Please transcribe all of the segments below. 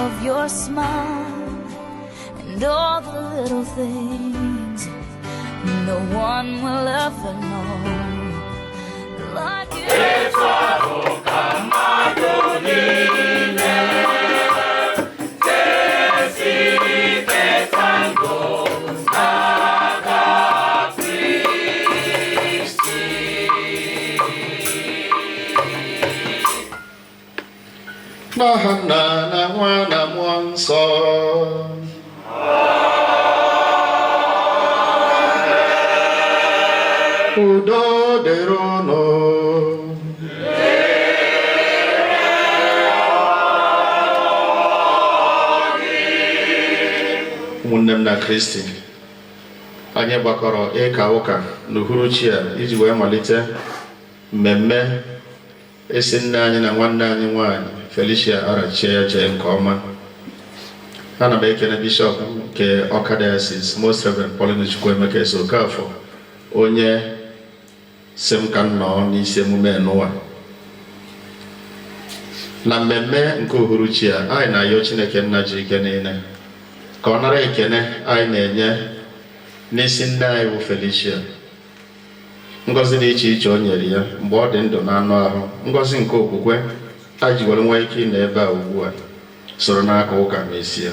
of your smile and all the little things no one will ever know. Like you. N'aha Nna na Nwa na Mmụọ Nsọ. Udo dịrị unu. Ụmụnne m na Kristi, anyị gbakọrọ ịka ụka n'uhuruchi a iji wee malite mmemme esi nne anyị na nwanne anyị nwanyị Felicia Arachie jee nke ọma. Ana m ekele bishọp nke Ọka Diocese, Most Reverend Paulinus Chukwuemeka Ezeokafor, onye si m ka m nọọ n'isi emume n'ụwa na mmemme nke uhuruchi a. Anyị na-ayọ Chineke Nna ji ike niile ka ọ nara ekene anyị na-enye n'isi nne anyị bụ Felicia, ngọzi dị iche iche o nyere ya mgbe ọ dị ndụ n'anụ ahụ, ngọzi nke okwukwe a ji were nwee ike ịnọ ebe a ugbu a soro n'aka ụka mesie.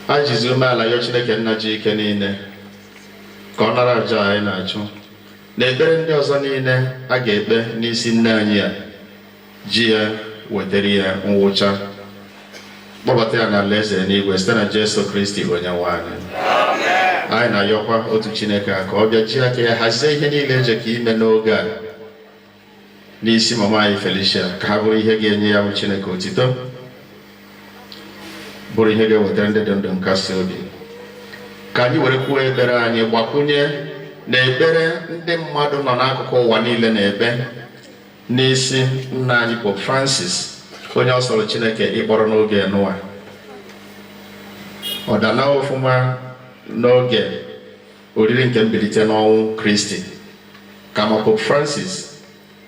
A jizi umeala yọọ Chineke Nna ji ike niile ka ọ nara aja anyị na-achụ na ekpere ndị ọzọ niile a ga-ekpe n'isi nne anyị a, ji ya wetara ya mwụcha, kpọbata ya n'ala eze n'igwe, site na Jesu Kristi onye nwe anyị. Anyị na-ayọkwa otu Chineke a ka ọ bịa ji aka ya hazie ihe niile eje ka ime n'oge a n'isi mama anyị Felicia, ka ha bụrụ ihe ga-enye ya bụ Chineke otito, bụrụ ihe ga-ewetara ndị dị ndụ nkasi obi. Ka anyị were kwuo ekpere anyị gbakwunye na ekpere ndị mmadụ nọ n'akụkụ ụwa niile na-ekpe n'isi nna anyị Pope Francis, onye ọ sọrọ Chineke ịkpọrọ n'oge nụwa ọ dana ọfụma n'oge oriri nke mbilite n'ọnwụ Kristi. Ka ma Pope Francis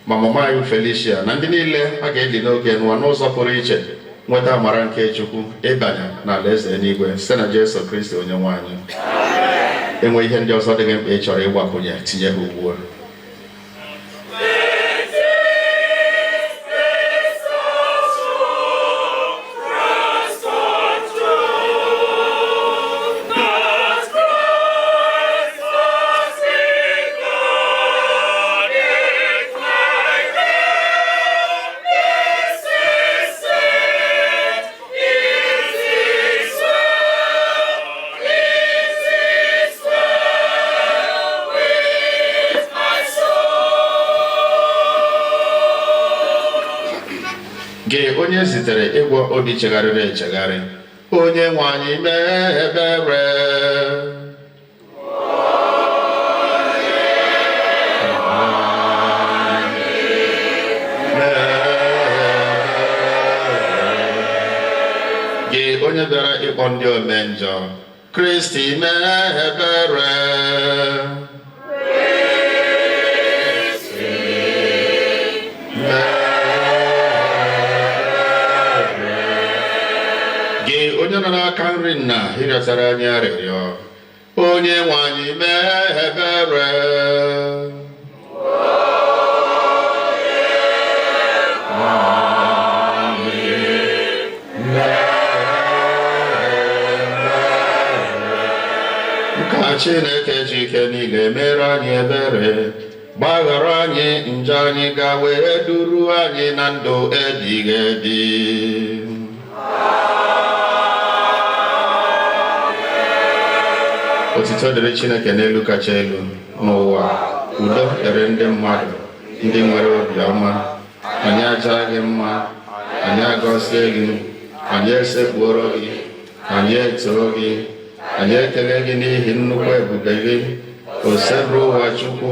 ma mama anyị Felicia na ndị niile a ga-eli n'oge nụwa n'ụzọ pụrụ iche nweta amara nke Chukwu ịbanye n'ala eze n'igwe, site na Jesu Kristi onye nwe anyị. Enwe ihe ndị ọzọ dị gị mkpa ị chọrọ ịgbakwunye, tinye ha ugbu a. Gị onye zitere ịgwọ obi chegharịrị echegharị, onye nwe anyị mee ebere. Gị onye bịara ịkpọ ndị ome njọ, Kristi mee ebere. Mee ebere. Gị onye nọ n'aka nri Nna ịrịọtara anyị arịrịọ, onye nwe anyị mee ebere. Ka Chineke ji ike niile mere anyị ebere, gbaghara anyị njọ anyị, ga wee duru anyị na ndụ ebighị ebi. Otito dịrị Chineke n'elu kacha elu, n'ụwa udo dịrị ndị mmadụ ndị nwere obiọma. Anyị aja gị mma, anyị agọzie gị, anyị esekpuoro gị, anyị etoo gị, anyị ekele gị n'ihi nnukwu ebube gị, Osebụrụwa Chukwu,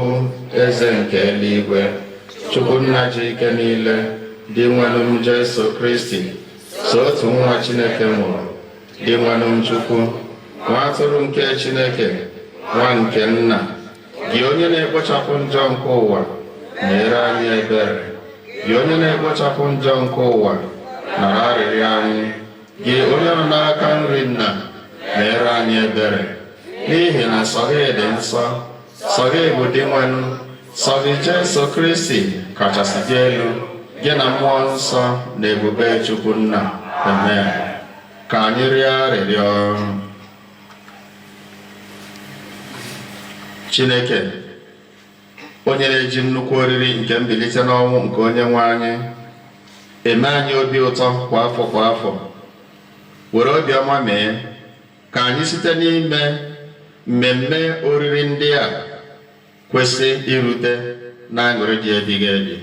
eze nke eluigwe, Chukwu Nna ji ike niile, dị nwenụ m Jesu Kristi, so otu nwa Chineke mụrụ, dị nwenụ m Chukwu, nwa atụrụ nke Chineke, nwa nke Nna, gị onye na-ekpochapụ njọ nke ụwa, nyere anyị ebere. Gị onye na-ekpochapụ njọ nke ụwa, nara arịrịọ anyị. Gị onye nọ n'aka nri nna, meere anyị ebere. N'ihi na sọ gị dị nsọ, sọ gị bụ Dinwenụ, sọ gị Jesu Kristi kachasị dị elu, gị na mmụọ nsọ na ebube Chukwu nna. Amen. Ka anyị rịọ arịrịọ. Chineke, onye na-eji nnukwu oriri nke mbilite n'ọnwụ nke onye nwe anyị eme anyị obi ụtọ kwa afọ kwa afọ, were obiọma mee ka anyị site n'ime mmemme oriri ndị a kwesị irute na aṅụrị dị ebighị ebi,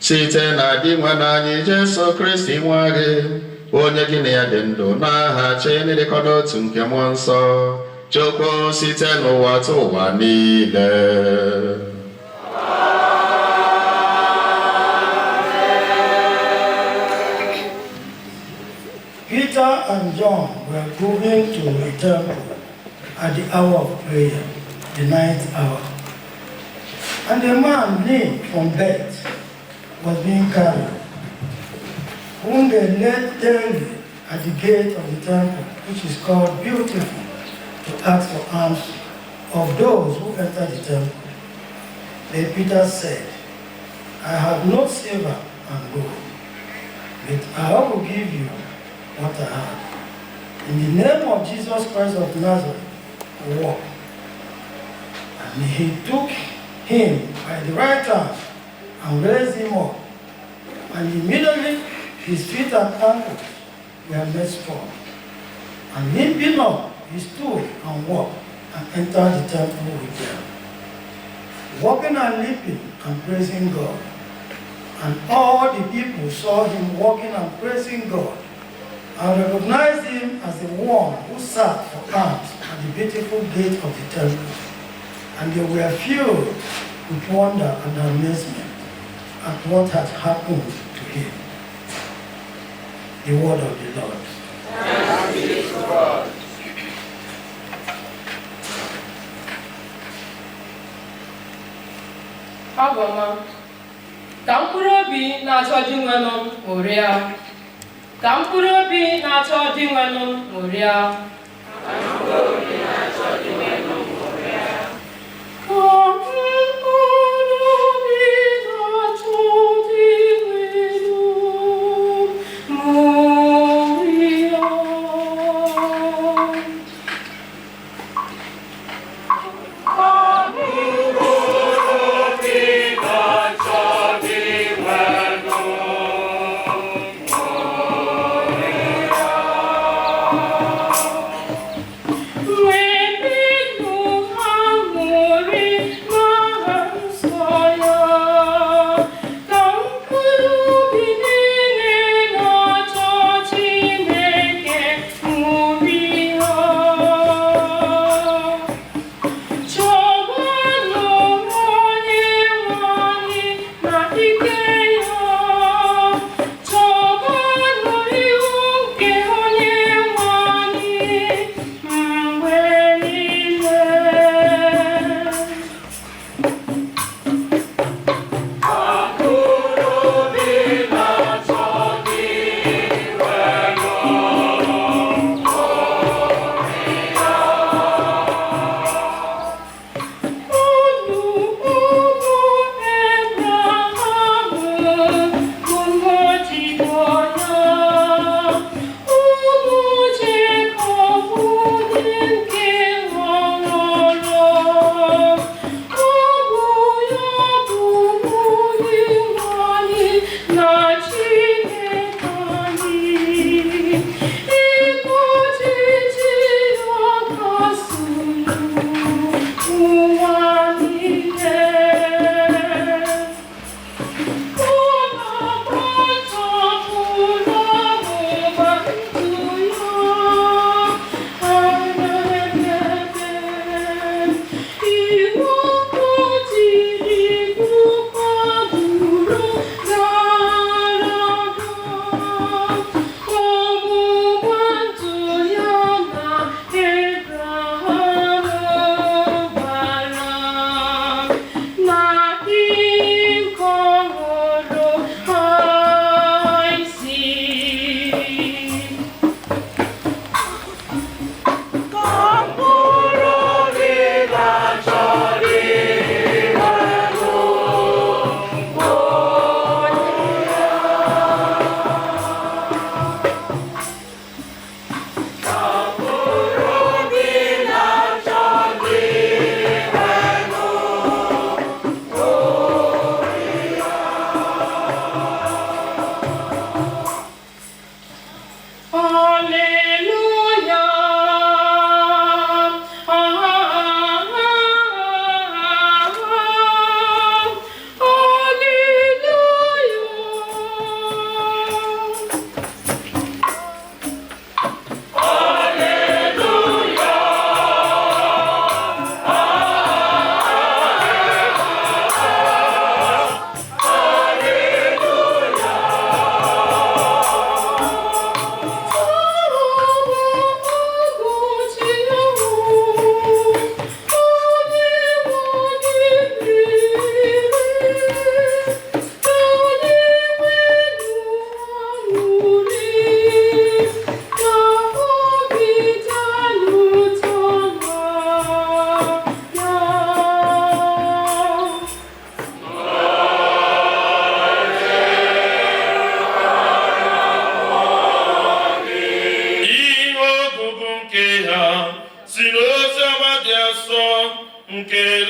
site na Dinwenụ anyị Jesu Kristi nwa gị, onye gị na ya dị ndụ n'aha Chineke n'otu nke mmụọ nsọ, Chukwu site n'ụwa tụ ụwa niile. Peter and John were going to the temple at the hour of prayer, the ninth hour. And a man lame from birth was being carried, whom they laid daily at the gate of the temple, which is called Beautiful, to ask for alms of those who enter the temple. Then Peter said, "I have no silver and gold, but I will give you what I have. In the name of Jesus Christ of Nazareth, walk." And he took him by the right hand and raised him up. And immediately his feet and ankles were made strong. And limping up, he stood and walked and entered the temple with them, walking and leaping and praising God. And all the people saw him walking and praising God, and recognized him as the one who sat for alms at the Beautiful gate of the temple. And they were filled with wonder and amazement at what had happened to him. The word of the Lord. Thanks be to God. Abụ ọma. Ka mkpụrụ obi na-achọ Dinwenụ ṅụrịa. Ka mkpụrụ obi na-achọ Dinwenụ ṅụrịa. Ka mkpụrụ obi na-achọ Dinwenụ ṅụrịa. Ka mkpụrụ obi na-achọ Dinwenụ ṅụrịa.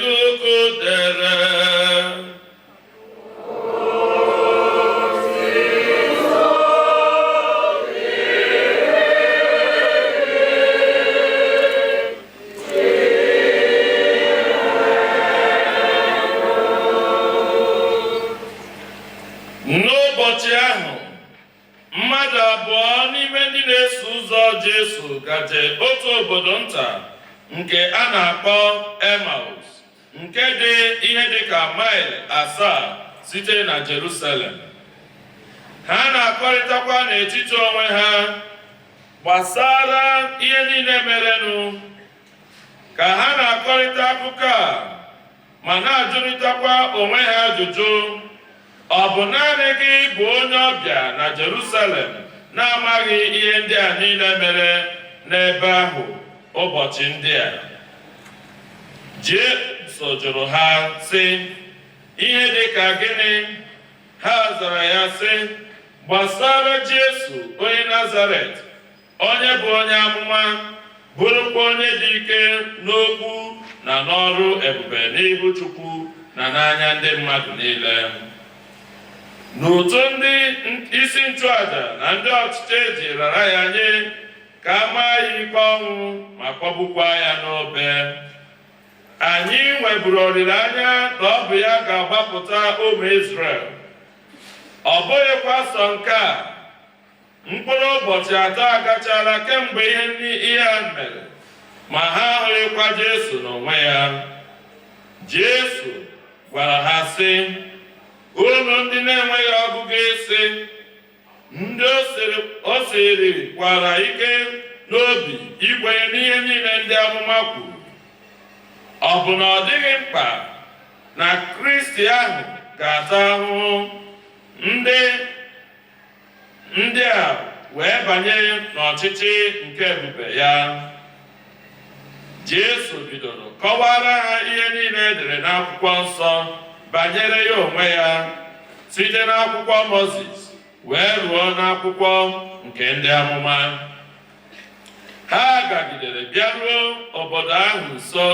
Luk dere. N'ụbọchị ahụ, mmadụ abụọ n'ime ndị na-eso ụzọ Jesu gaje otu obodo nta nke a na-akpọ Emaus, nke dị ihe dịka maịlị 7 site na Jerusalem. Ha na-akọrịtakwa n'etiti onwe ha gbasara ihe niile merenụ. Ka ha na-akọrịta akụkọ a ma na-ajụrịtakwa onwe ha ajụjụ, ọ bụ naanị gị bụ onye ọbịa na Jerusalem na-amaghị ihe ndị a niile mere n'ebe ahụ ụbọchị ndị a? Jesu jụrụ ha sị, ihe dị ka gịnị? Ha zara ya sị, gbasara Jesu onye Nazaret, onye bụ onye amụma, bụrụkwa onye dị ike n'okwu na n'ọrụ ebube n'ihu Chukwu na n'anya ndị mmadụ niile. N'ụtụ ndị isi nchụaja na ndị ọchịchị eji rara ya nye ka a maa ya ikpe ọnwụ ma kpọgbukwa ya n'obe. Anyị nweburu olileanya na ọ bụ ya ga-agbapụta ụmụ Izrel. Ọ bụghịkwa sọ nke a, mkpụrụ ụbọchị 3 agachala kemgbe ihe a mere, ma ha ahụghịkwa Jesu n'onwe ya. Jesu gwara ha sị, unu ndị na-enweghị ọgụgụ isi, ndị o sirikwara ike n'obi ikwenye n'ihe niile ndị amụma kwuru. Ọ bụ na ọ dịghị mkpa na Kristi ahụ ga-ata ahụhụ ndị a wee banye n'ọchịchị nke ebube ya? Jesu bidoro kọwara ha ihe niile edere n'akwụkwọ nsọ banyere ya onwe ya, site n'akwụkwọ Mozis wee ruo n'akwụkwọ nke ndị amụma. Ha gagidere bịaruo obodo ahụ nso.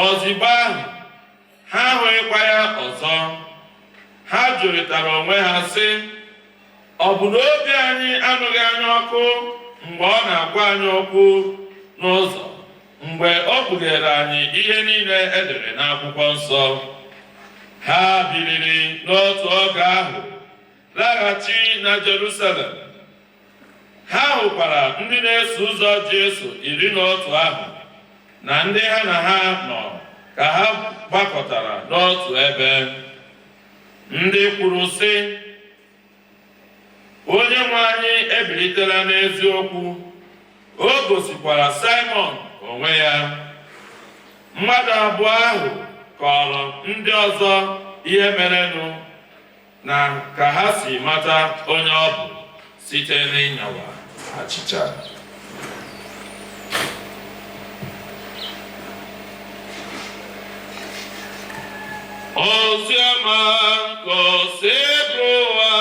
Ozigbo ahụ, ha ahụghịkwa ya ọzọ. Ha jụrịtara onwe ha sị, ọ bụ na obi anyị anụghị anya ọkụ mgbe ọ na-agwa anyị okwu n'ụzọ, mgbe o kpughere anyị ihe niile edere n'akwụkwọ nsọ? Ha biliri n'otu oge ahụ laghachi na Jerusalem. Ha hụkwara ndị na-eso ụzọ Jesu 11 ahụ na ndị ha na ha nọ ka ha gbakọtara n'otu ebe. Ndị kwuru sị, Onye nwe anyị ebilitela n'eziokwu, o gosikwara Simon onwe ya. Mmadụ abụọ ahụ kọrọ ndị ọzọ ihe merenụ na ka ha si mata onye ọ bụ site n'ịnyawa achịcha. Oziọma nke Osebụrụwa.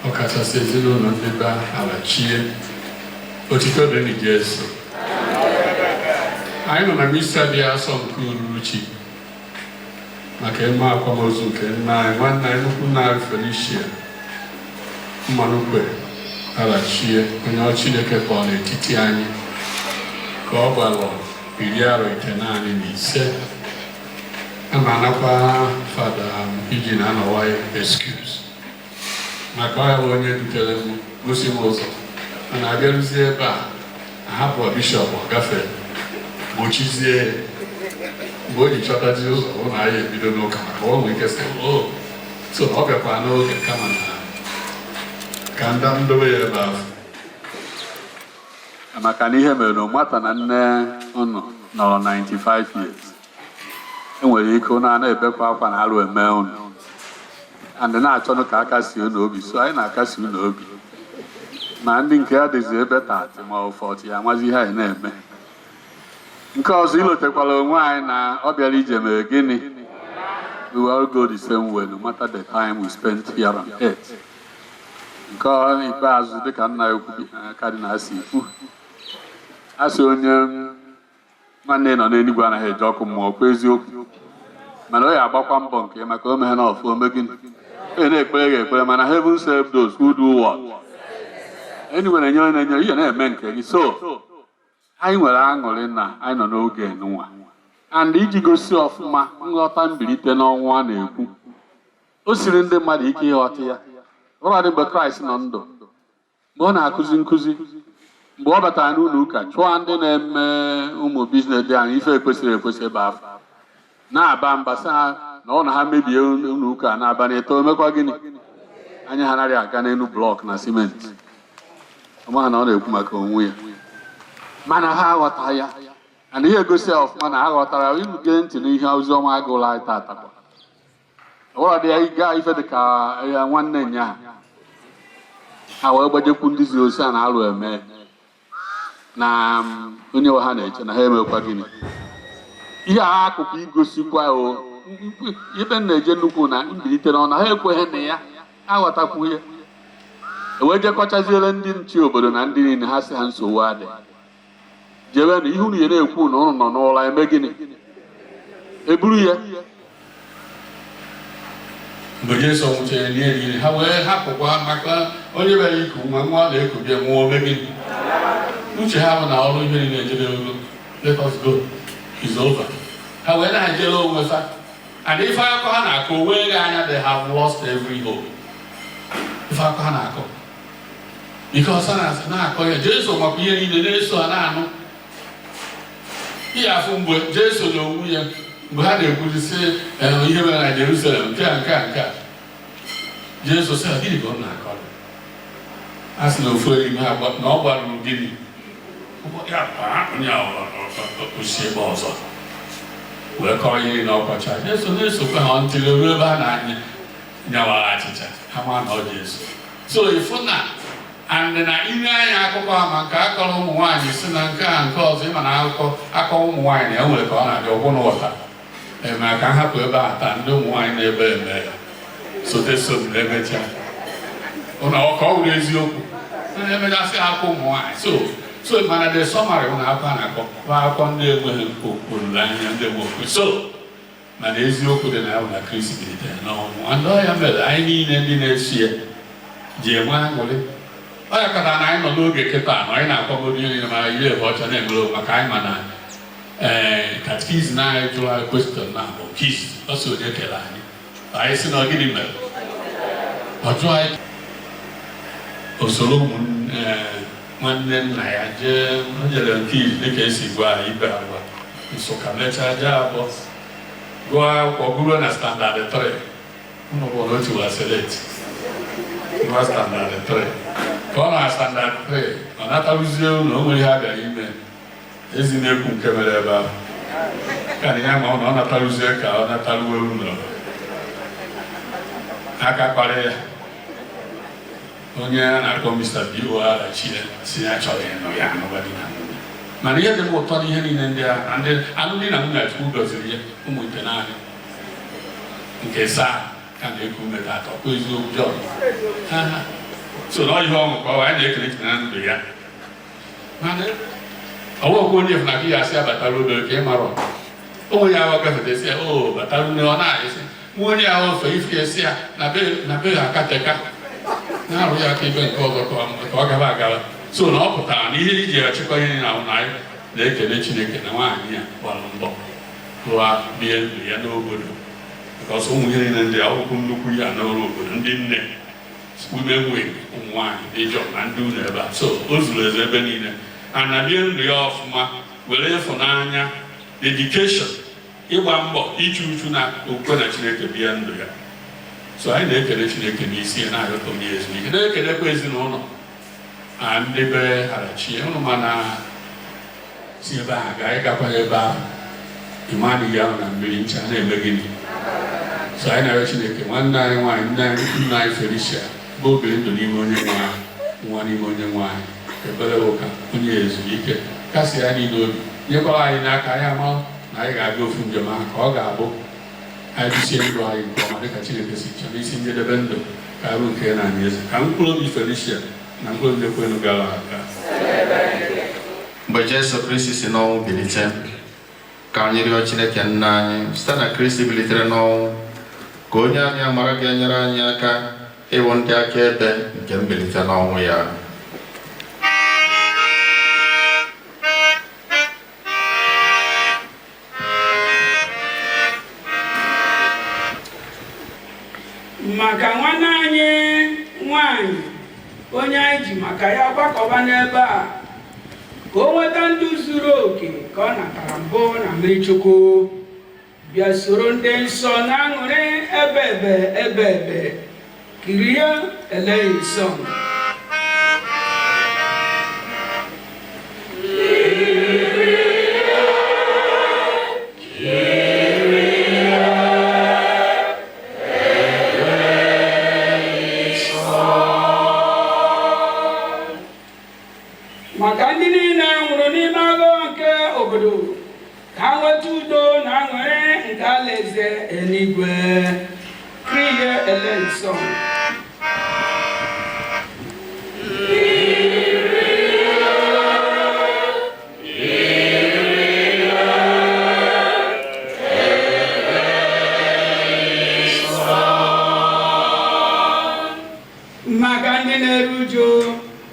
Ọkachasị ezinụlọ ndị be Alachie, otito dịrị Jesu. Anyị nọ na misa dị asọ nke uhuruchi maka eme akwamozu nke nna anyị, nwanne anyị, nnukwu nna anyị Felicia Mmanukwe Alachie, onye ọ Chineke kpọrọ n'etiti anyị ka ọ gbara 95. A ma anakwa Fada iji na-anọwa excuse maka ọ ya bụ onye dutere m gosi m ụzọ, mana abịaruzie ebe a ahapụ bishọp ọ gafee gbochizie mgbe o ji chọtazi ụzọ hụ na anyị ebido n'ụka maka ọ nwee ike sị o so ọ bịakwa n'oge kama na ka nda ndobe ya ebe ahụ. Maka na ihe mere na nwata na nne unu nọrọ 95 years, enwere ike unu a na-ebekwa akwa na arụ eme unu and na-achọnụ ka aka si unu obi, so anyị na-akasi unu obi. Ma ndị nke ya dịzi ebe 30 ma ọ 40, ya amazi ihe anyị na-eme. Nke ọzọ, ilotekwala onwe anyị na ọ bịara ije mere gịnị? We will all go the same way, no matter the time we spent here on earth. Nke ikpeazụ, dịka nna ya ukwu Cardinal si kwu, a sị onye nwanne nọ n'eluigwe anaghị eje ọkụ mmụọ, kwa eziokwu, mana ọ ya agbakwa mbọ nke ya maka o meghe na ọfụ ome gịnị, onye na-ekpere gị ekpere. Mana heaven save those who do what? Anyway, na-enye onye na-enye ihe na-eme nke gị. So anyị nwere aṅụrị na anyị nọ n'oge nwa and iji gosi ọfụma nghọta mbilite n'ọnwụ a na-ekwu, o siri ndị mmadụ ike ịghọta ya. Ọbụladị mgbe Kraịst nọ ndụ, mgbe ọ na-akụzi nkụzi, mgbe ọ batara n'ụlọ ụka chụọ ndị na-eme ụmụ business dị anya ife ekwesịrị ekwesị ebe afọ, na-aba mba sị ha na ọ na ha mebie ụlọ ụka n'abalị 3, emekwa gịnị? Anya ha anaghị aga n'elu block na simenti. Ọ maha na ọ na-ekwu maka onwe ya, mana ha aghọta ya. Ana ihe egosi ya ọfụma na ha ghọtara ya. Ige ntị n'ihe ozi ọma agụla anyị tata kwa, ọbụla dị ya gaa ife dị ka ya nwanne nya ha wee gbajekwu ndị ziri osi a na-alụ eme na onye nwe ha na-eche na ha emekwa gịnị. Ihe a akụkụ igosikwa o ibe m na-eje nnukwu na mbilite n'ọnụ ha ekweghị na ya aghọtakwu ihe e wee jekọchaziere ndị nche obodo na ndị niile. Ha si ha nsogbu adị, jebe na ihe unu ya na-ekwu na ụnụ nọ n'ụra eme gịnị, eburu ya. Mgbe Jesu nwụchara nie niile, ha wee hapụkwa maka onye bịara iku nwa, nwa na-ekubie nwa ome gịnị? Uche ha bụ na ọrụ ihe niile ejedebe, let us go, is over. Ha wee na-ejere onwe fa, and ife akọ ha na-akọ onwe gị anya, they have lost every hope. Ife akọ ha na-akọ, because ha na-akọ ya, Jesu makwa ihe niile na-eso ha na-anụ ihe afụ. Mgbe Jesu na onwe ya, mgbe ha na-ekwuzi sị ihe mere na Jerusalem, nke a, nke a, nke a, Jesu sị ha, gịnị ka ọ na-akọ? A sị na ofu n'ime ha na ọ gbaruru gịnị ya onye osi ebe ọzọ wee kọrọ ihe na ọkọcha. Jesu na-esokwa ha ntịrị ruo ebe ha na-anya nyawara achịcha, ha ma na ọ Jesu. So ịfụ na and na ile anya akụkọ ha, ma nke akọrọ ụmụ nwaanyị si na nke a nke ọzọ, ịma na akụkọ akọ ụmụ nwaanyị na enwere ka ọ na-adị ọgwụ n'ụghọta eme ka m hapụ ebe a taa. Ndị ụmụ nwaanyị na-ebe eme ya sote so m na-emecha ụnọ ka ọ wụrụ eziokwu na-emechasị akụkọ ụmụ nwaanyị. So mana the summary ụlọ akwụkwọ a na-akọ bụ akụkọ ndị enweghị olileanya, ndị enwe okwu. So mana eziokwu dị na ya bụ na Kristi bilitere n'ọnwụ, and ọ ya mere anyị niile ndị na-esi ya ji enwe aṅụrị. Ọ ya kọtara na anyị nọ n'oge kịta na anyị na-akwagodo ihe niile, mara ihe ebe ọcha na-emere maka anyị. Ma na ee, catechism anyị jụrụ anyị question na bụ kiz ọ sị onye kere anyị, anyị sị na gịnị mere ọ jụọ anyị. Usoro ụmụ nwanne nna ya jee, o jere nke izu dịka esi gwa anyị ibe agwa Nsụka, mechaa jee abụọ gụọ akwụkwọ, gụruo na standard 3. Ụnụ bụ na o tiwa select gụọ standard 3. Ka ọ na standard 3, ọ natarụzie ụlọ, o nwere ihe a bịara ime ezi na-ekwu nke mere ebe ahụ ka na ya ma ọ na ọ natarụzie ka ọ nataruo ụlọ, aka kpara ya onye a na-akpọ Mr. B.O. Arachie, si ya chọrọ ịnụ ya, anụba di na nwunye. Mana ihe dị m ụtọ n'ihe niile ndị a na ndị alụmdi na nwunye, Chukwu gọziri ya ụmụ nke naanị nke saa ka na-eku ume atọ kwa eziokwu Jọn ha so na ọ ihe ọṅụ ka ọ anyị na-ekele Chineke na ndụ ya. Mana ọwụkwa onye na ka ya asị abatara ụlọ ka ị mara onwe ya ahụ gafete sị ya o batara nne, ọ na-asị nwa onye ahụ ofe ife esi ya na be ha akateka na-arụ ya aka ibe nke ọzọ ka ọ gaba agaba. So na ọ pụtara na ihe iji achịkwa ihe na ahụ na anyị na-ekele Chineke na nwaanyị ya gbara mbọ lụọ, bie ndụ ya n'obodo, because ụmụ ihe niile ndị akwụkwọ nnukwu ya n'ọrụ obodo, ndị nne, women wing, ụmụ nwaanyị dị jọ na ndị ụlọ ebe a. So o zuru ezu ebe niile ana bie ndụ ya ọfụma, were ịfụnanya, dedication, ịgba mbọ, ichu uchu na okwukwe na Chineke bie ndụ ya. So anyị na-ekele Chineke n'isi ya, na-arịọta onye ezumike, na-ekelekwa ezinụlọ na ndị be Arachie ụnụ. Mana si ebe ahụ gaa ịgakwa ebe ahụ ịmadịghị ahụ na mmiri ncha na-eme gịnị. So anyị na-arịọ Chineke nwanne anyị nwaanyị, nne anyị, nna anyị Felicia bụ obiri ndụ n'ime onye nwe ahụ. Nwa n'ime onye nwe anyị, ebere bụ ka onye ezumike kasị ya niile obi, nyekwara anyị n'aka anyị ama na anyị ga-aga ofu njem ahụ, ka ọ ga-abụ anyị bisie ndụ anyị nke ọma dịka Chineke si chọọ n'isi njedebe ndụ, ka arụ nke na anyị eze, ka mkpụrụ obi Felicia na mkpụrụ obi ekwenu gara aga. Mgbe Jesu Kristi si n'ọnwụ bilite, ka anyị rịọ Chineke nna anyị site na Kristi bilitere n'ọnwụ, ka onye anyị amara ga-enyere anyị aka ịbụ ndị akaebe nke mbilite n'ọnwụ ya. Maka nwanne anyị nwanyị, onye anyị ji maka ya gbakọba n'ebe a, ka o nweta ndụ zuru oke ka ọ natara mbụ na mmiri Chukwu, bịa soro ndị nsọ na-aṅụrị ebe ebe ebe ebe. Kirie eleison. Maka ndị niile nwụrụ n'ime agha nke obodo, ka ha nweta udo na aṅụrị nke alaeze eluigwe. Kirie eleison. Maka ndị na-eru uju,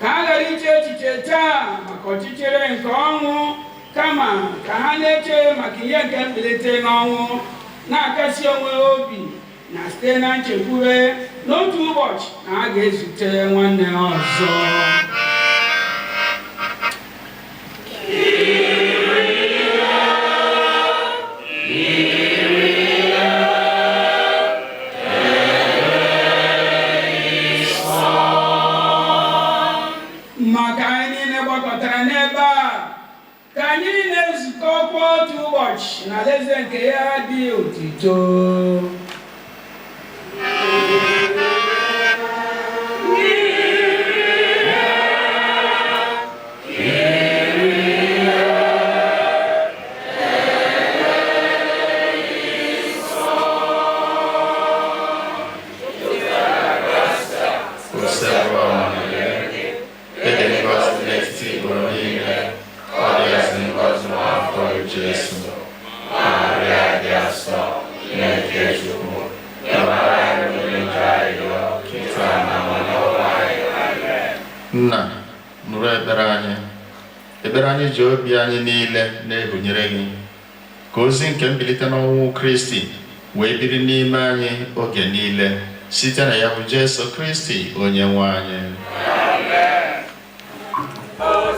ka ha ghara iche echiche taa maka ọchịchịrị nke ọnwụ, kama ka ha na-eche maka ihe nke mbilite n'ọnwụ, na-akasi onwe ha obi na site na nchekwube n'otu ụbọchị na ha ga-ezute nwanne ha ọzọ. Maka anyị niile gbakọtara n'ebe a, ka anyị na-ezukọkwa otu ụbọchị na alaeze nke ya dị otito. Ịdị ngọzi n'etiti ikporo niile, ọ dị ezi ngọzi n'afọ Jesu. Maria dị asọ, nne nke Chukwu, yọbara anyị ndị njọ arịrịọ, kịta na mgbe ọnwụ anyị. Nna, nụrụ ekpere anyị. Ekpere anyị ji obi anyị niile na-ehunyere gị, ka ozi nke mbilite n'ọnwụ Kristi wee biri n'ime anyị oge niile, site na ya bụ Jesu Kristi onye nwe anyị. Oh,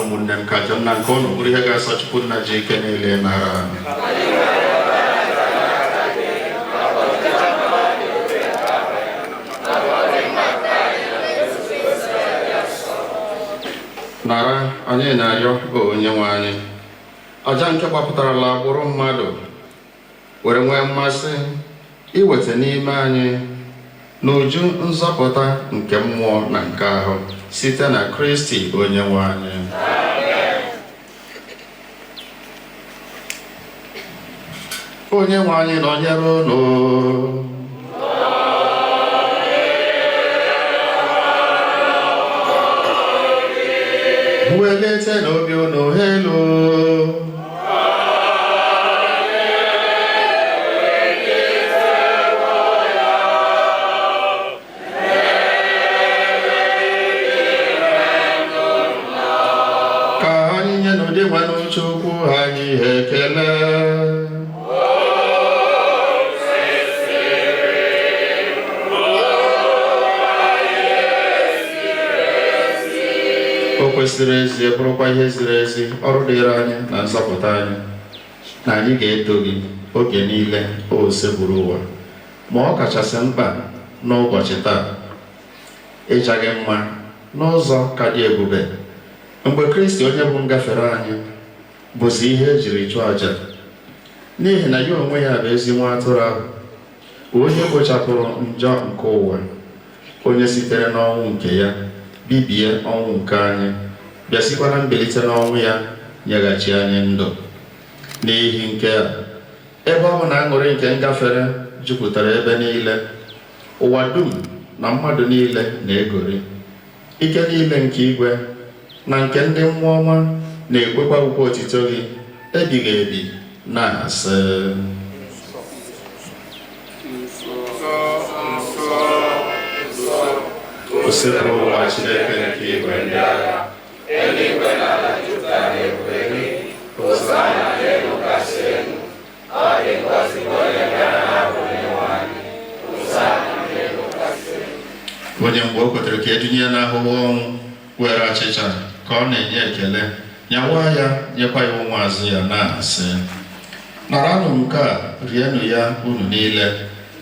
Ụmụnne m, ka aja nna nke unu bụrụ ihe ga-asọ Chukwu nna ji ike niile nara. Nara anyị na-arịọ, o onye nwe anyị, aja nke gbapụtarala agbụrụ mmadụ were nwee mmasị iweta n'ime anyị n'uju nzọpụta nke mmụọ na nke ahụ site na Kristi onye nwe anyị. Onye nwe anyị nọnyere unu. Welite n'obi unu elu. Ka anyị nye n'ụdị nwanne Chukwu anyị ekele. O kwesịrị ezie, bụrụkwa ihe ziri ezi, ọrụ dịrị anyị na nzọpụta anyị, na anyị ga-eto gị oge niile, o Osebụrụ ụwa, ma ọ kachasị mkpa n'ụbọchị taa ịja gị mma n'ụzọ ka dị ebube mgbe Kristi onye bụ ngafere anyị bụzi ihe ejiri chụọ àjà, n'ihi na ya onwe ya bụ ezi nwa atụrụ ahụ, onye kpochapụrụ njọ nke ụwa, onye sitere n'ọnwụ nke ya bibie ọnwụ nke anyị, bịasịkwa na mbilite n'ọnwụ ya nyeghachi anyị ndụ. N'ihi nke a, ebe ọ bụ na aṅụrị nke ngafere jupụtara ebe niile, ụwa dum na mmadụ niile na-egori, ike niile nke igwe na nke ndị mmụọ ọma na-ekwekwa ukwe otito gị ebighị ebi na-asị: Osebụrụ ụwa Chineke nke igwe ndị agha, Eluigwe na ala jupụtara n'ebube gị. Hosana n'elu kasị elu. Ọ dị ngọzi bụ onye bịara n'aha Onyenwe anyị. Hosana n'elu kasị elu. Onye mgbe o kwetere ka edunye n'ahụhụ ọnwụ were achịcha ka ọ na-enye ekele, nyawa ya, nyekwa ya ụmụazụ ya na-asị: naranụ nke a, rienụ ya unu niile,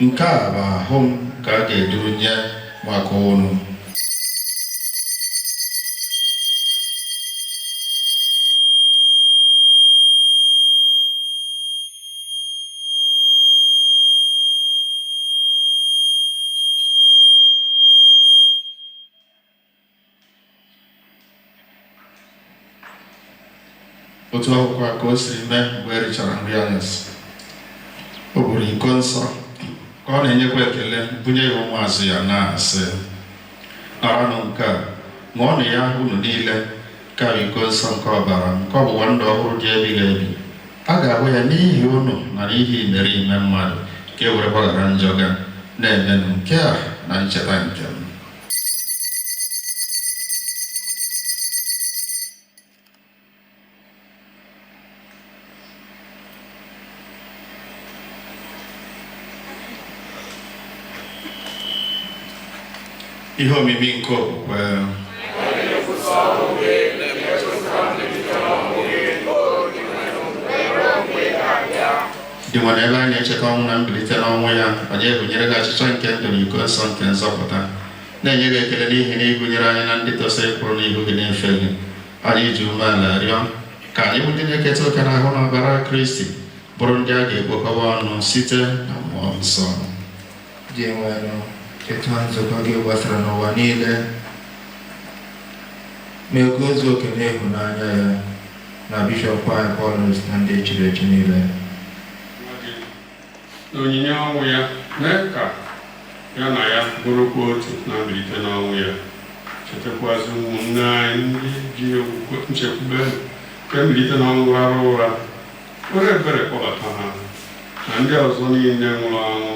nke a bụ ahụ m ka a ga-eduru nye maka unu. Otu akwụkwọ a ka o siri mee mgbe e richara nri anyasị, o buru iko nsọ ka ọ na-enyekwa ekele, bunye ya ụmụazụ ya na-asị: naranụ nke a, ṅụọnụ ya unu niile, ka bụ iko nsọ nke ọbara nke ọgbụgba ndụ ọhụrụ dị ebighị ebi. A ga-ahụ ya n'ihi unu na n'ihi imerime mmadụ, ka e were gbaghara njọ ga na-emenụ nke a na ncheta nke m. Ihe omimi nke okwukwe. Dị nwere ebe anyị na-echeta ọnwụ na mbilite n'ọnwụ ya, anyị ebunyere gị achịcha nke ndụ na iko nsọ nke nzọpụta, na-enye gị ekele n'ihi na ịgụnyere anyị na ndị tosiri kwụrụ n'ihu gị na-efe gị. Anyị ji umeala rịọ ka anyị bụ ndị na-eketa oke n'ahụ na ọbara Kristi bụrụ ndị a ga-ekpokọba ọnụ site na mmụọ nsọ. Dị nwere cheta nzukọ gị gbasara n'ụwa niile, mee ka o zuo oke n'ịhụnanya ya na bishọp anyị Paulus na ndị echiri echi niile. Na onyinye ọnwụ ya, mee ka ya na ya bụrụkwa otu na mbilite n'ọnwụ ya. Chetakwazị ụmụnne anyị ndị ji nchekwube nke mbilite n'ọnwụ rara ụra, were ebere kpọbata ha na ndị ọzọ niile nwụrụ anwụ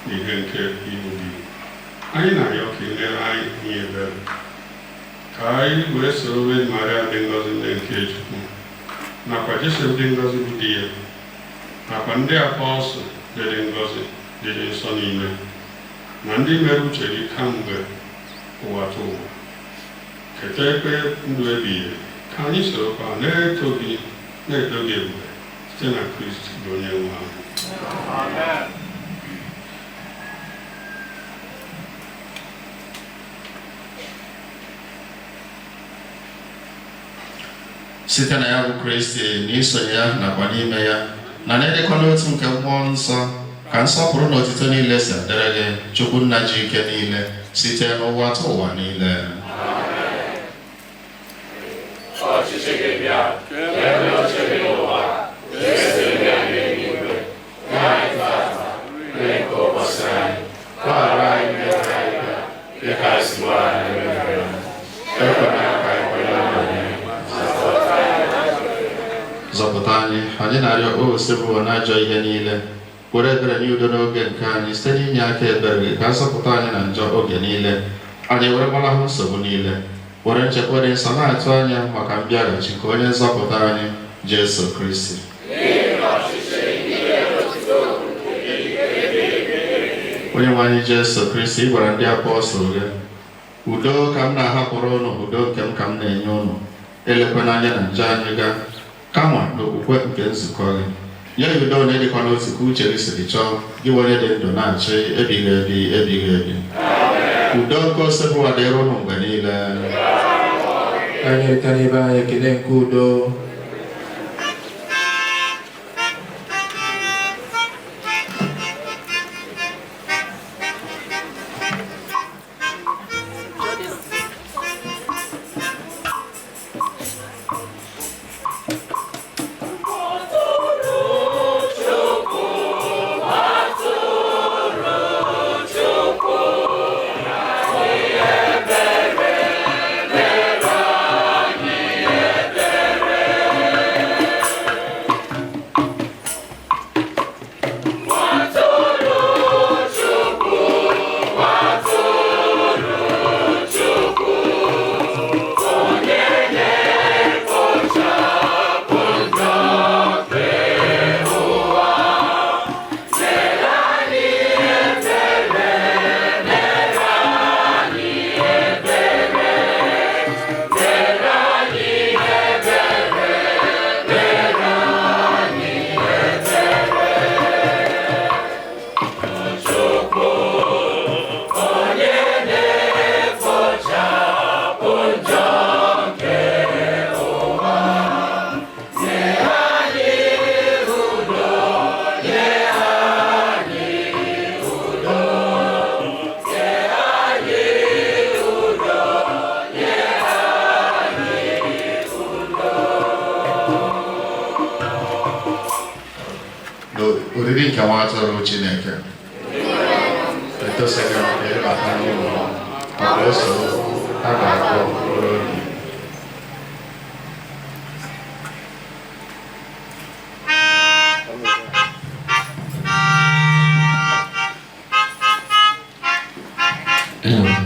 n'ihe nke ihu gị. Anyị na-arịọ ka ị mere anyị ihe ebere, Ka anyị wee soro Virgin Maria dị ngọzi nne nke Chukwu, nakwa Josef dị ngọzi bụ di ya, nakwa ndị apọstụl dị ngọzi dị nsọ niile, na ndị mere uche gị kamgbe ụwa tụ ụwa, keta ekpe ndụ ebighị ebi, ka anyị sorokwa na-eto gị na-eto gị ebube site na Kristi bụ onye nwe anyị. Amen. Site na ya bụ Kristi, na isonye ya nakwa n'ime ya na n'ịdịkọ n'otu nke Mmụọ Nsọ, ka nsọpụrụ na otito niile si adịrị gị, Chukwu Nna ji ike niile, site n'ụwa tụ ụwa niile. Ọchịchị gị bịa, ka e mee uche gị n'ụwa, ka e si eme ya n'eluigwe. Nye anyị tata nri nke ụbọchị anyị. Gbaghara anyị mmehie anyị ga, dịka anyị si gbaghara ndị mehiere anyị. Ekwela ka anyị kwenye n'ọnwụnwa, Zọpụta anyị, anyị na-arịọ, O Osebụwa, n'ajọ ihe niile. Were ebere nye udo n'oge nke anyị site n'inye aka ebere gị, ka nzọpụta anyị na njọ oge niile, anyị were gbalahụ nsogbu niile, were nchekwa dị nsọ na-atụ anya maka mbịaghachi nke onye nzọpụta anyị, Jesu Kristi. Onye nwe anyị Jesu Kristi, ị gwara ndị apọstụl gị, "Udo ka m na-ahapụrụ ụnụ, udo nke m ka m na-enye ụnụ. Elekwana anya na njọ anyị ga, kama n'okwukwe nke nzukọ gị. Nye ya udo na ịdịkwa n'otu ka uche gị siri chọọ, gị bụ onye dị ndụ na-achị ebighị ebi ebighị ebi." Udo nke Osebụwa dịrị ụnụ mgbe niile. Ka anyị rịta n'ibe anyị ekele nke udo. Oriri nke nwa atụrụ Chineke, etosighị m ka ịbata n'ụlọ m, maka ose a ga-akpọ mkpụrụ obi. Amen.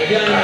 Bịa na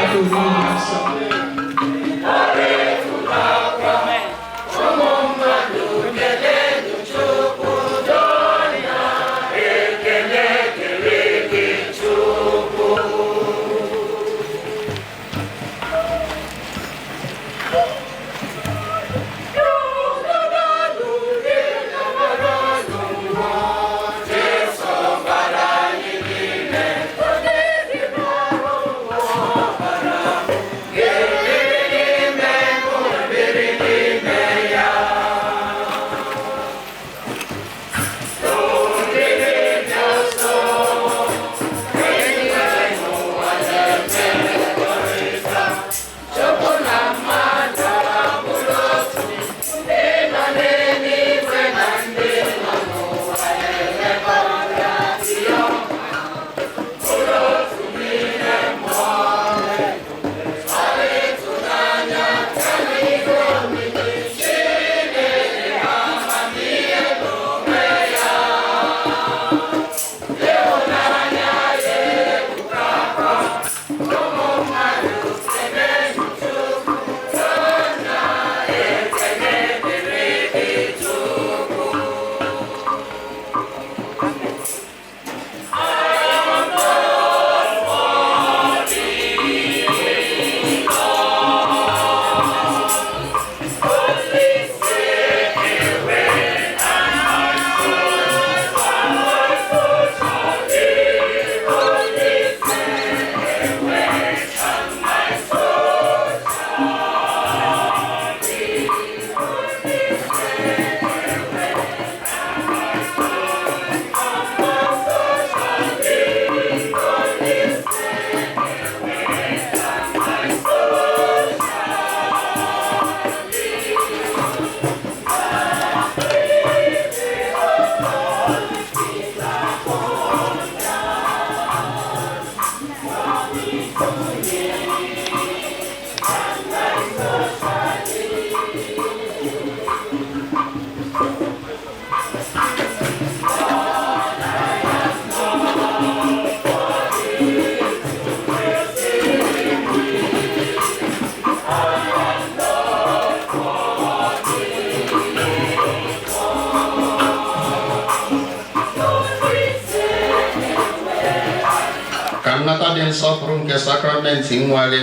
Nnata dị nsọpụrụ nke sakramenti nwale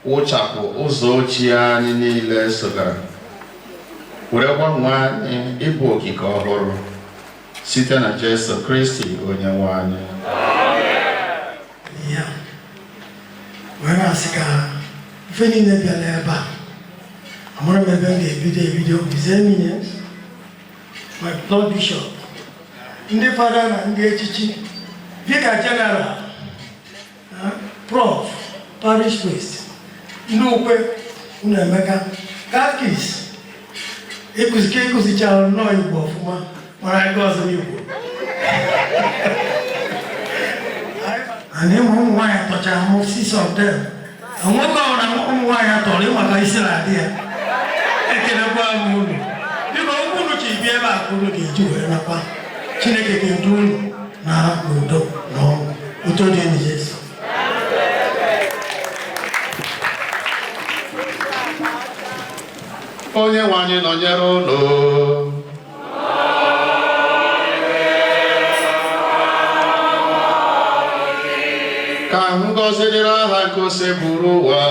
wụchapụ ụzọ ochie anyị niile sogara were gbanwee anyị ịbụ okike ọhụrụ site na Jesu Kristi onye nwe anyị. Ya wee na-asị ka ife niile bịara ebe a, amara m ebe m ga-ebido ebido. His Eminence, my Lord Bishop, ndị fada na ndị echichi, Vicar General, Prof, parish priest, ndị ukwe, unu emeka, catechist, ịkụzi ka ịkụzichara nnọọ Igbo ọfụma, mara aka ọzọ n'Igbo. And ịmụ ụmụ nwaanyị atọchara mụ, six of them. Nwoke ọbụla ụmụ nwaanyị atọrọ ịmaka isi na-adị ya. Ekelekwa m unu. Biko, okwu unu chi bịa ebe a ka unu ga-eji wee nakwa. Chineke ga-edu unu na n'udo na ọṅụ. Udo dị enyi Jesu. Onye nwe anyị nọnyere unu. Ka ngọzi dịrị aha nke Oseburu ụwa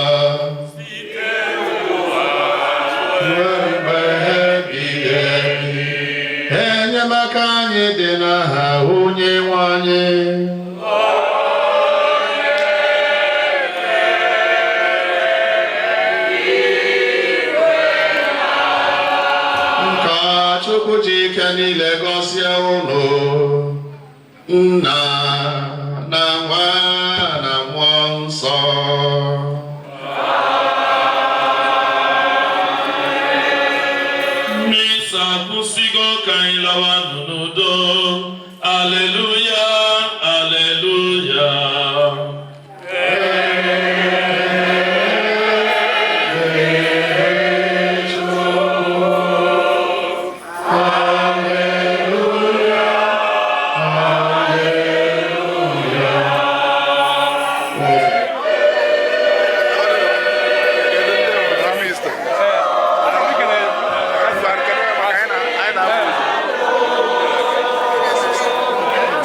ruo mgbe ebighị ebi. Enyemaka anyị dị n'aha onye nwe anyị. Ka Chukwu ji ike niile gọzie unu, Nna na Nwa na Mmụọ Nsọ. Misa akwụsịgo, ka anyị lawa n'udo. Aleluya, aleluya.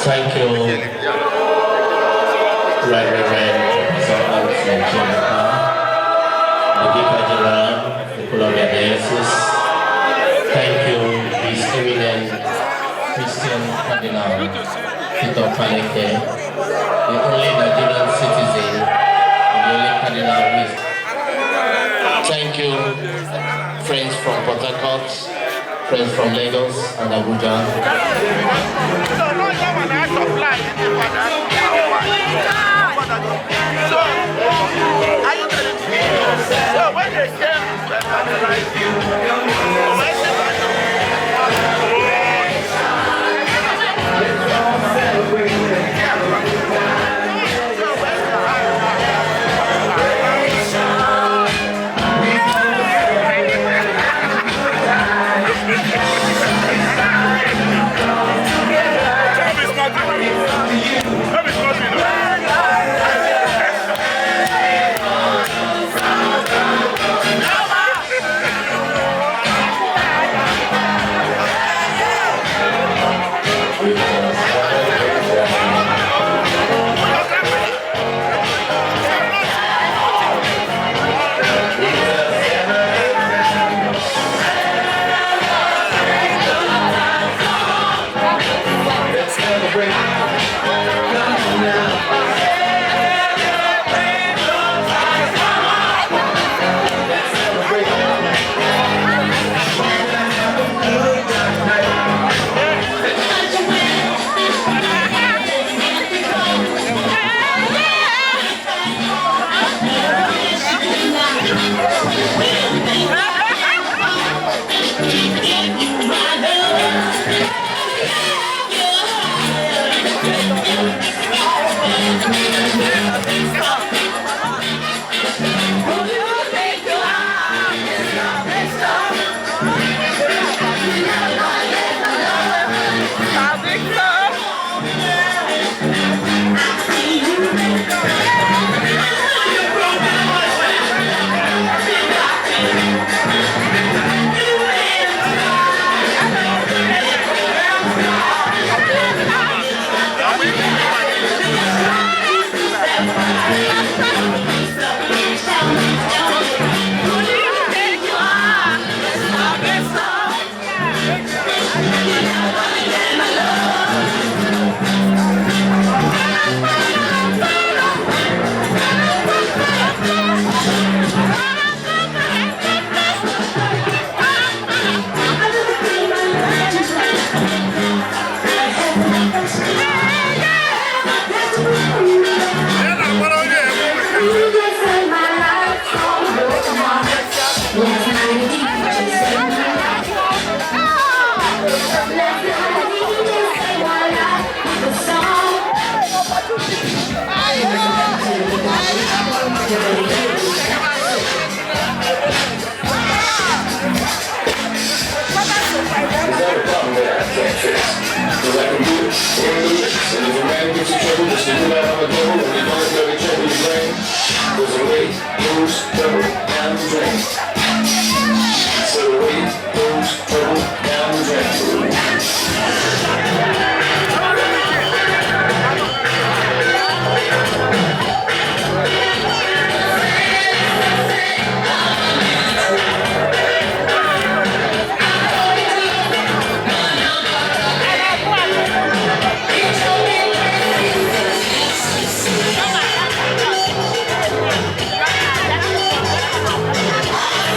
Thank you, Right Reverend Professor Alison Chemeka, the Vicar General, the Columbia Diocese. Thank you, His Eminent Christian Cardinal Peter Okpaleke, the only Nigerian citizen and the only cardinal who is. Thank you, friends from Port Harcourt, friends from Lagos and Abuja. So when they came to evangelize you, And if a man gets in trouble, just look out on the devil, and you don't let every trouble you bring. There's a weight goes trouble down the drain. So the weight goes trouble down the drain. Thank you.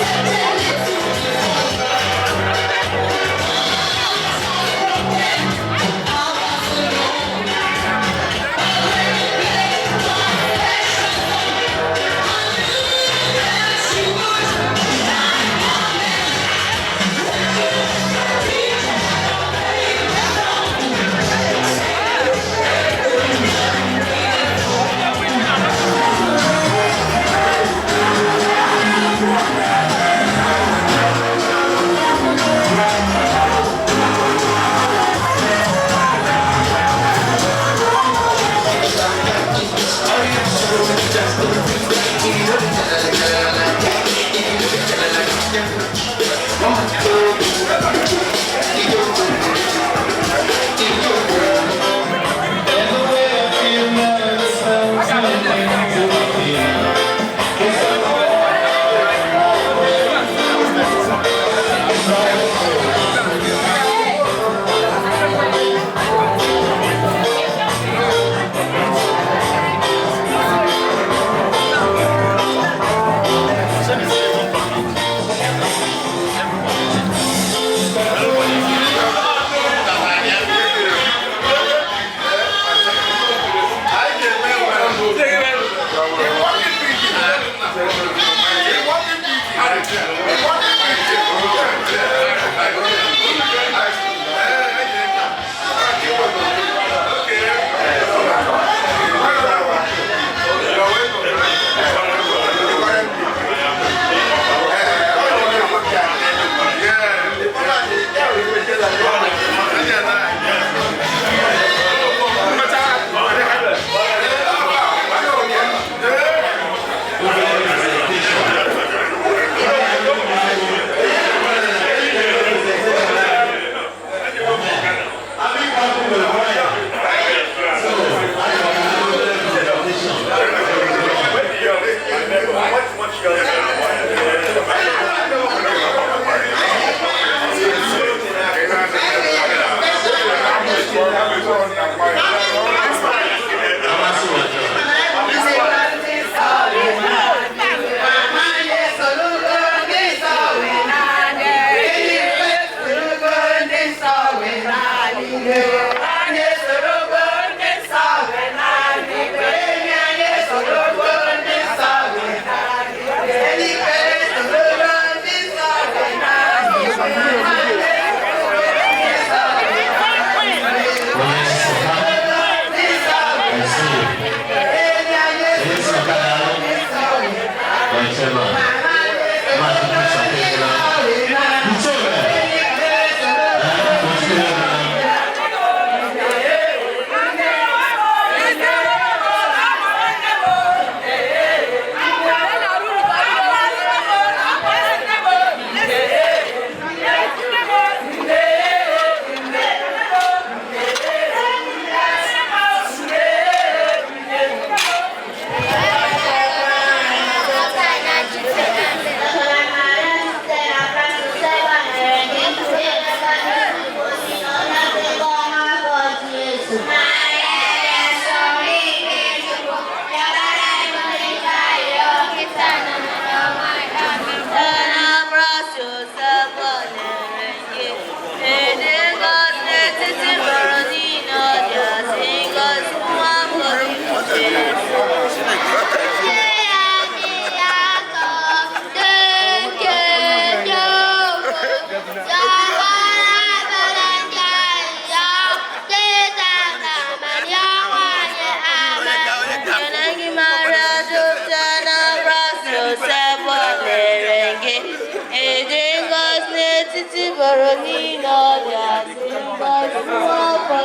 gọrọ niile ọ dị asị ngọzi nwa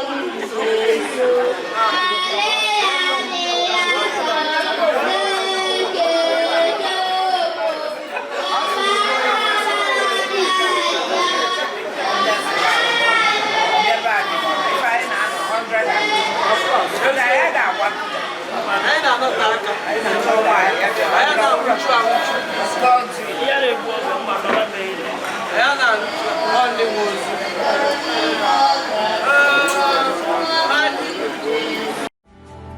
gị Jesu.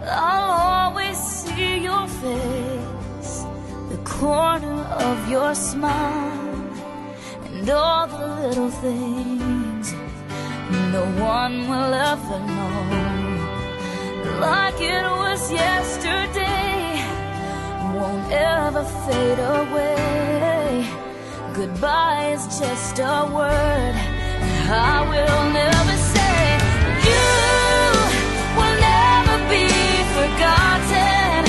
I'll always see your face, the corner of your smile, and all the little things no one will ever know. Like it was yesterday, won't ever fade away. Goodbye is just a word I will never say. You will never be forgotten.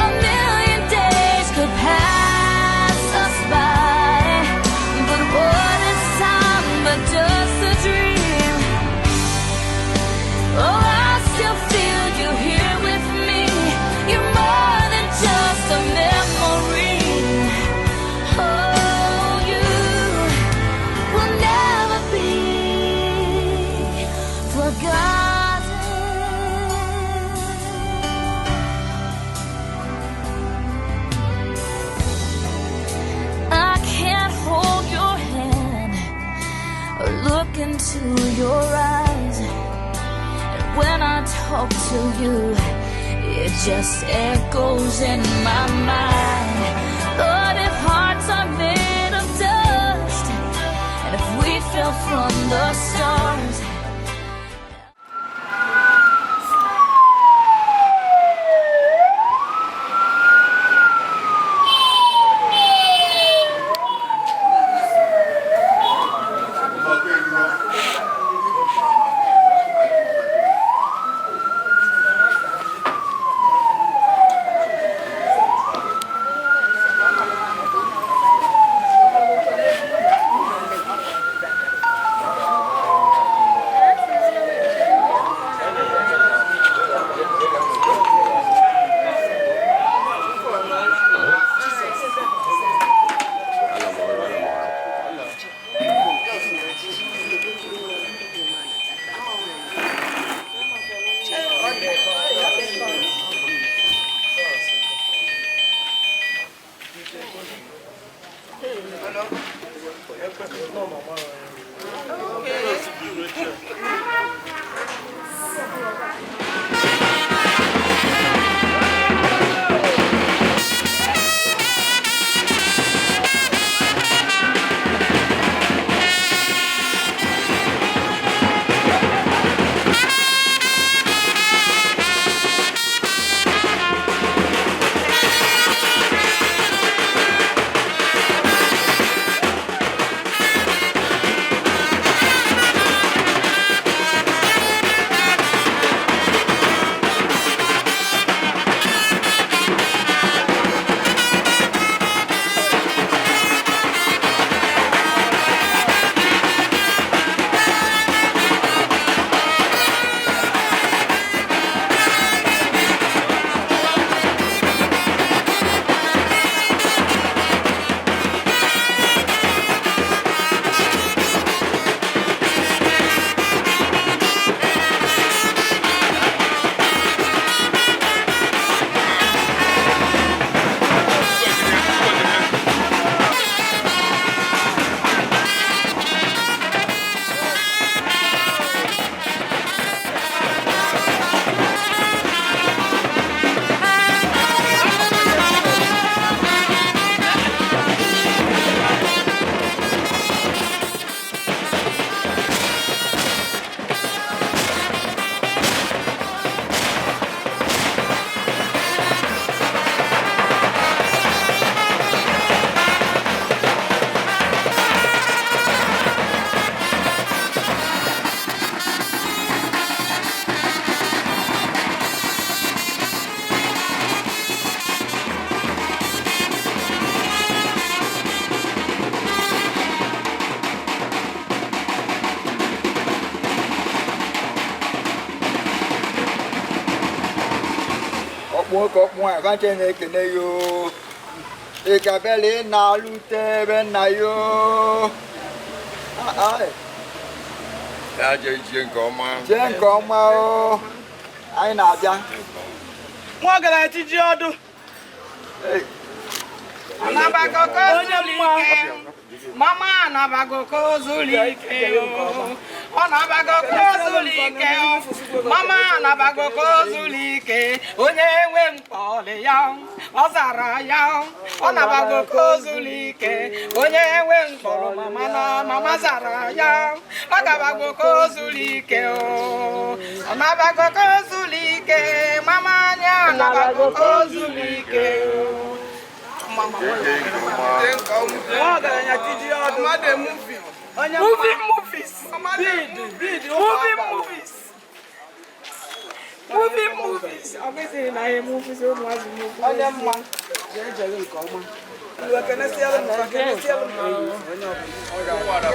A million days could pass us by, but what is time but just a dream? Oh, I still feel you here with me. You're more than just a memory. Oh, you will never be forgotten. I can't hold your hand or look into your eyes. And when I talk to you, it just echoes in my mind. But if hearts are made of dust, and if we fell from the stars, Ọkpụ nwoke, ọkpụ nwaanyị, fanche na-ekene ya o. Ịgabela ị na-alụte ebe nna ya o. Ah, ah. Ya jee jie nke ọma. Jee nke ọma o. Anyị na-abịa. Nwa ọgaranya tiji ọdụ. Anabagoko zulike. Mama anabagoko zulike o. Ọ nabagoko zulike o. Mama anabagoko zulike. Onye nwe mkpọlị ya, ọ zara ya. Ọ nabagoko zulike. Onye nwe mkpọrọ mama na mama zara ya. Ọ gabagoko zulike o. Ọ nabagoko zulike. Mama anya anabagoko zulike o. Movie movies. Movie movies. Movie movies. Obviously, na ihe movies ụmụazị movies. Onye mma jee jere nke ọma. Iwe kenesialụ m fa, kenesialụ m onye ọbụla.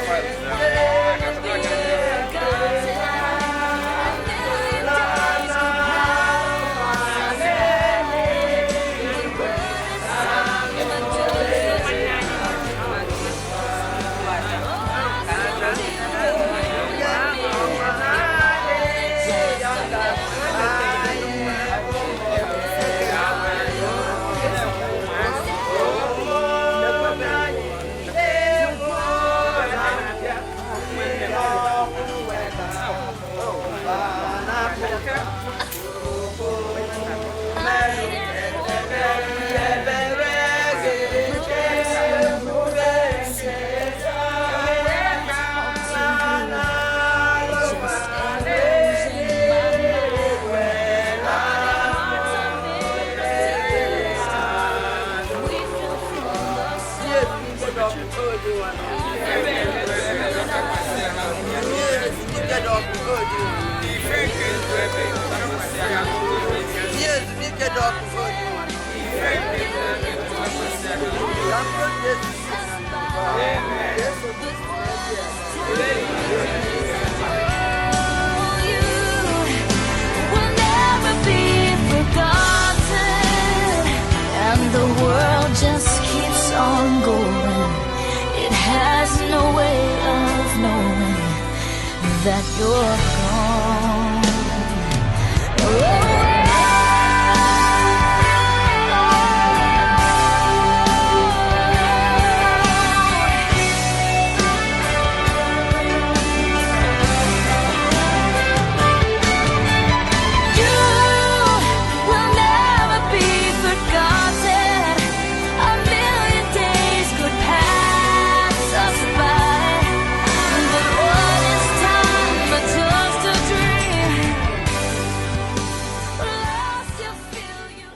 Will never be forgotten, and the world just keeps on going. It has no way of knowing that you're gone. Oh. You will never be forgotten. A million days could pass us by, but what is time but just a dream? Will I still feel you?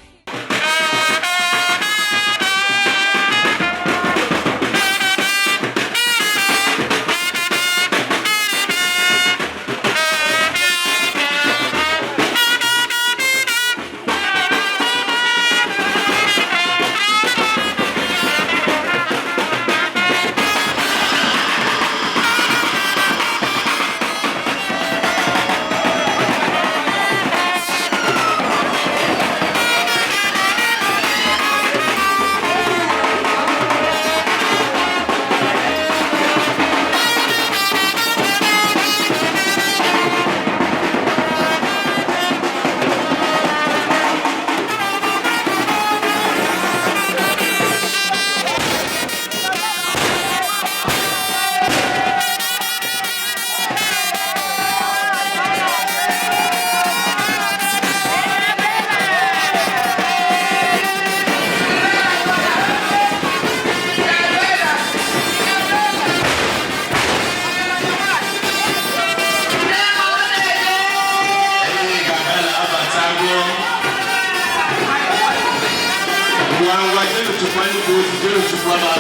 Gabela abatago. Ngwa ngwa jenu chukwa nnukwu ozi, jenu chukwa ba.